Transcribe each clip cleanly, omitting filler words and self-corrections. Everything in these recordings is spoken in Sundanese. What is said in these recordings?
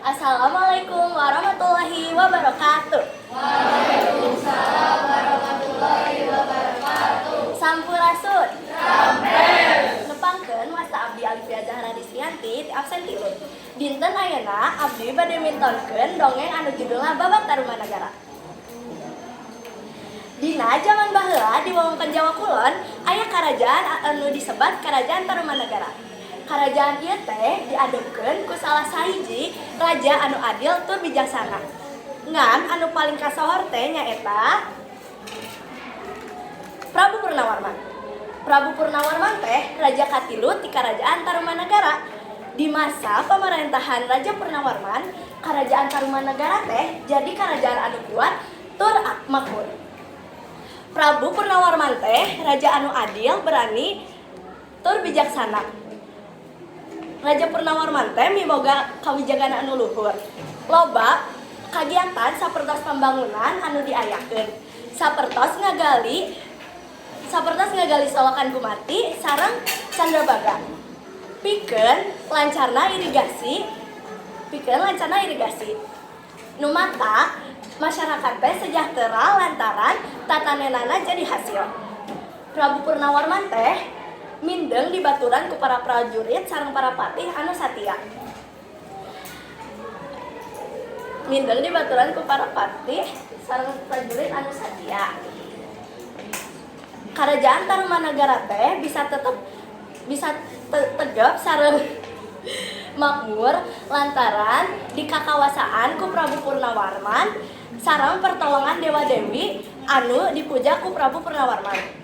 Assalamualaikum warahmatullahi wabarakatuh. Waalaikumsalam warahmatullahi wabarakatuh. Sampurasun. Rampes. Nepangkeun, wasta abdi Alivia Zahra Risrianti ti absen 3. Dinten ayeuna abdi bade mintonkeun dongeng anu judulna Babad Tarumanagara. Dina zaman baheula di wewengkon Jawa Kulon aya karajaan anu disebat Kerajaan Tarumanagara. Karajaan ieu teh diadepkeun ku salah sahiji raja anu adil tur bijaksana. Ngan anu paling kasohor teh nyaeta Prabu Purnawarman. Prabu Purnawarman teh raja katilu ti Kerajaan Tarumanagara. Di masa pemerintahan Raja Purnawarman, Kerajaan Tarumanagara teh jadi kerajaan anu kuat tur makmur. Prabu Purnawarman teh raja anu adil, berani, tur bijaksana. Raja Purnawarman teh miboga kawijagan anu luhur. Loba kagiatan sapertos pembangunan anu diayakeun. Sapertos ngagali Solokan Gumati sareng Candrabaga. Pikeun lancarna irigasi. Nu matak masyarakat teh sejahtera lantaran tatanenana jadi hasil. Prabu Purnawarman teh mindeng dibaturan ku para prajurit sareng para patih anu satia. Mindeng dibaturan ku para patih sareng prajurit anu satia. Kerajaan Tarumanagara teh bisa tetep tegap sareng makmur lantaran dikakawasaan ku Prabu Purnawarman sareng pertolongan Dewa Dewi anu dipuja ku Prabu Purnawarman.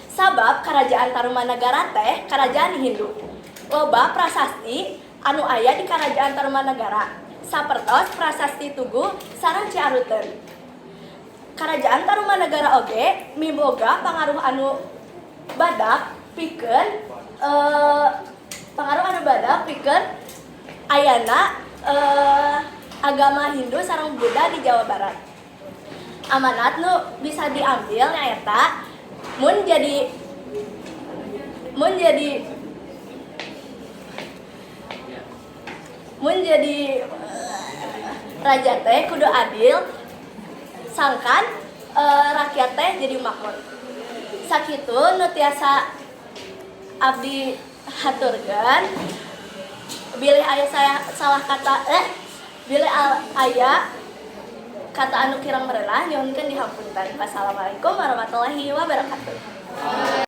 Sabab Kerajaan Tarumanagara teh kerajaan Hindu. Loba prasasti anu aya di Kerajaan Tarumanagara. Sapertos Prasasti Tugu sareng Ciaruteun. Kerajaan Tarumanagara oge miboga pangaruh anu badak pikeun ayana agama Hindu sareng Buddha di Jawa Barat. Amanat nu bisa diambil nyaeta mun jadi raja teh kudu adil sangkan rakyat teh jadi makmur. Sakitu nu tiasa abdi haturkeun, bilih aya saya salah kata, bilih aya kata anu kirang merenah, nyuhunkeun dihapunten. Wassalamualaikum warahmatullahi wabarakatuh.